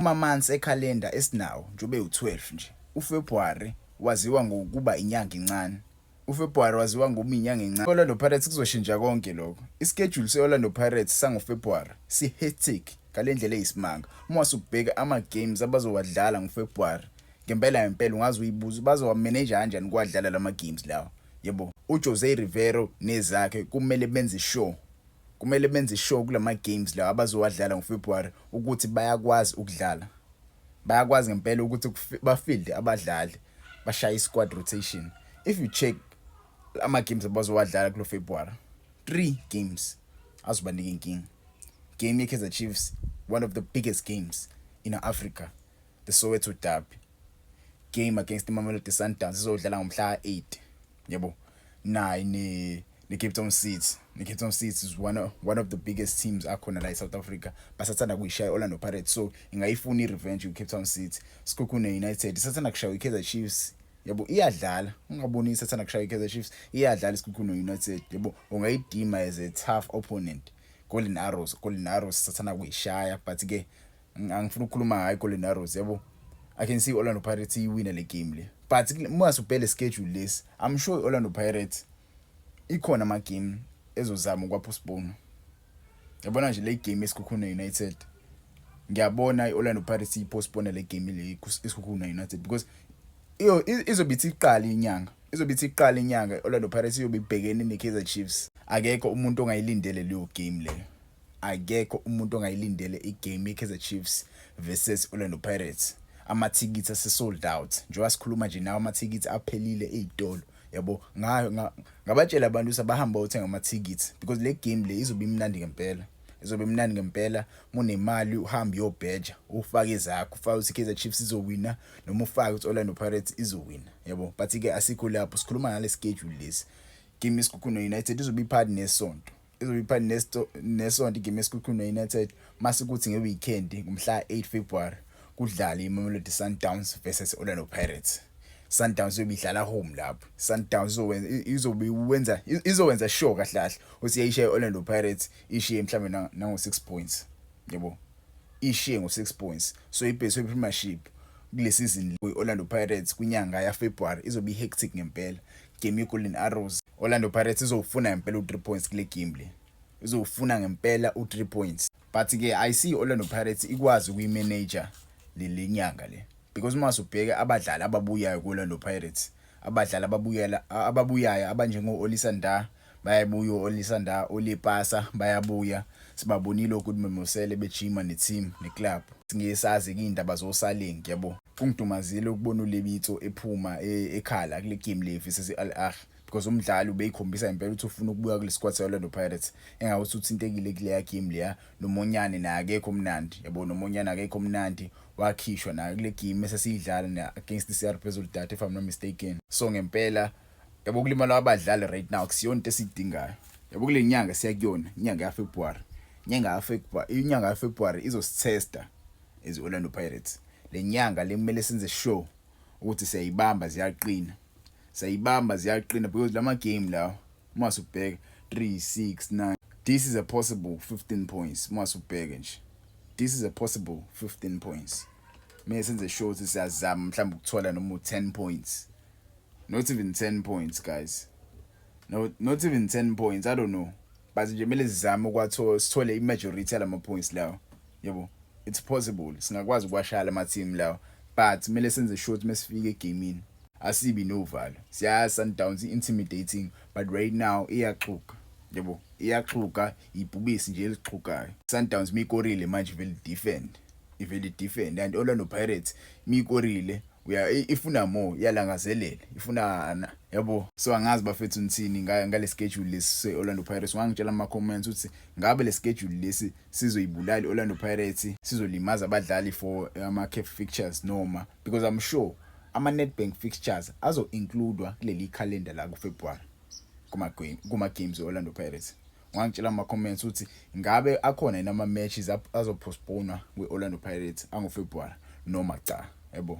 Kuma-months ekhalenda esinawo njengoba ewu-12 nje, uFebruary waziwa ngokuba inyanga encane. UFebruary waziwa ngokuba inyanga encane. Orlando Pirates kuzoshintsha konke lokho. Ischedule se-Orlando Pirates sangoFebruary si-hectic ngale ndlela eyisimanga. Uma usubheka ama-games abazowadlala ngoFebruary, ngempela ngempela ungaze uyibuze bazowa-manage kanjani kwadlala lama games lawa. Yebo, uJose Rivero nezakhe kumele benze sure kulama games lawa abazowadlala ngoFebruary ukuthi bayakwazi ukudlala. Bayakwazi ngempela ukuthi bafield abadlali, bashaye squad rotation. If you check ama games abazowadlala kulo February, 3 games azobanika inkinga. Game ye-Kaizer Chiefs, one of the biggest games in Africa, the Soweto Derby. Game against iMamelodi Sundowns izodlala ngomhla ka-8, yabo. Nayi ne Cape Town City. Ne Cape Town City is one of the biggest teams akhona la eSouth Africa. Basathanda kuyishaya Orlando Pirates, so ingayifuna i-revenge ku Cape Town City. Sekhukhune United isathanda kushaya iKaizer Chiefs. Yabo, iyadlala. Ungaboni isathanda kushaya iKaizer Chiefs, iyadlala iSekhukhune United. Yabo, ungayidima as a tough opponent. Golden Arrows, Golden Arrows sathanda kuyishaya, but ke angifuni ukukhuluma ngayo Golden Arrows, yabo. I can see Orlando Pirates iwina le game le. But uma usubheka schedule lesi, I'm sure Orlando Pirates ikhona ama game ezozama ukwapostpone. Yabona nje le game eSekhukhune United. Ngiyabona iOrlando Pirates ipostpone le game le iSekhukhune United because iyo izobe ithi iqala inyanga. Izobe ithi iqala inyanga, iOrlando Pirates iyobe ibhekene neKaizer Chiefs. Akekho umuntu ongayilindele leyo game leyo. Akekho umuntu ongayilindele igame yeKaizer Chiefs versus Orlando Pirates. Amathikithi ase sold out. Njengoba sikhuluma nje nawo, amathikithi aphelile ezitolo. Yabo, ngabatshela abantu ukuthi abahamba bayothenga amathikithi because le game le izobe imnandi ngempela. Izobe imnandi ngempela. Munemali uhambe uyobheja, ufake ezakho, ufake ukuthi Kaizer Chiefs izowina noma ufake ukuthi Orlando Pirates izowina, yabo. But ke asikho lapho, sikhuluma ngale schedule lesi. Game yeSekhukhune United izobe iphakathi nesonto, izobe iphakathi nesonto igame yeSekhukhune United. Mase kuthi ngeweekend ngomhla 8 February kudlala iMamelodi Sundowns versus Orlando Pirates. Sundowns iyobe idlala home lapho. Sundowns izowenza sure kahle kahle ukuthi iyayishaya Orlando Pirates, ishiye mhlambe nango 6 points, yabo, ishiye ngo 6 points. So iBetway Premiership kule season kwi-Orlando Pirates kwinyanga ya February izobe hectic ngempela. Game ye-Golden Arrows, Orlando Pirates izofuna ngempela u3 points kule game le, izofuna ngempela u3 points. But ke I see Orlando Pirates ikwazi ukuyimanage le nyanga le because uma usubheka abadlali ababuyayo ku-Orlando Pirates, abadlali ababuyela ababuyayo abanjengo Olisa Ndah bayabuya, Olisa Ndah, Olepasa bayabuya. Sibabonile uGoodman Mosele bejima neteam neclub. Singesazi indaba zoSaleng, yabo. Kungidumazile ukubona uLebitso ephuma ekhala kule game le versus Al Ahly because umdlali ubeyikhombisa impela ukuthi ufuna ukubuya kule squad se-Orlando Pirates, engawuthi uthintekile kuleya game leya. Nomonyane naye akekho mnandi, yabo. Nomonyane akekho mnandi, wakhishwa naye kule game esesiyidlala na against the CR Belouizdad, if I'm not mistaken. So ngempela, yabo, kulimala abadlali right now kusiyona into esidingayo, yabo. Kule nyanga siya kuyona, inyanga ya February, inyanga ya February izositesta as Orlando Pirates. Le nyanga le kumele senze sure ukuthi siyayibamba ziyaqina, siyayibamba ziyaqina because lama game lawa, uma usubheka 3 6 9, this is a possible 15 points. Uma usubheka nje, this is a possible 15 points. Kumele senze sure ukuthi siyazama mhlawumbe ukuthola noma u10 points, not even 10 points, guys, no, not even 10 points, I don't know, but nje kumele sizame ukwathola, sithole i-majority yalama points lawo, yabo. It's possible singakwazi ukwashaya lama team lawo, but kumele senze sure ukuthi mesifika egamini asibi novalo. Siyazi Sundowns intimidating, but right now iyaxhuga, yabo, iyaxhuga, ibhubesi nje elixhugayo. Sundowns mikorile manje vele defend, ivele defend, and Orlando Pirates mikorile uya ifuna more, iyalangazelela, ifuna, yabo. So angazi bafethu nithini ngale schedule lesi se Orlando Pirates. Ungangitshela ama comments ukuthi ngabe le schedule lesi sizoyibulala Orlando Pirates, sizolimaza abadlali for ama CAF fixtures noma, because I'm sure ama Nedbank fixtures azo includewa kuleli calendar la ku February kuma games eOrlando Pirates. Ungangitshela ama comments ukuthi ngabe akhona yini ama matches azopostpone kweOrlando Pirates ango February noma cha, yabo.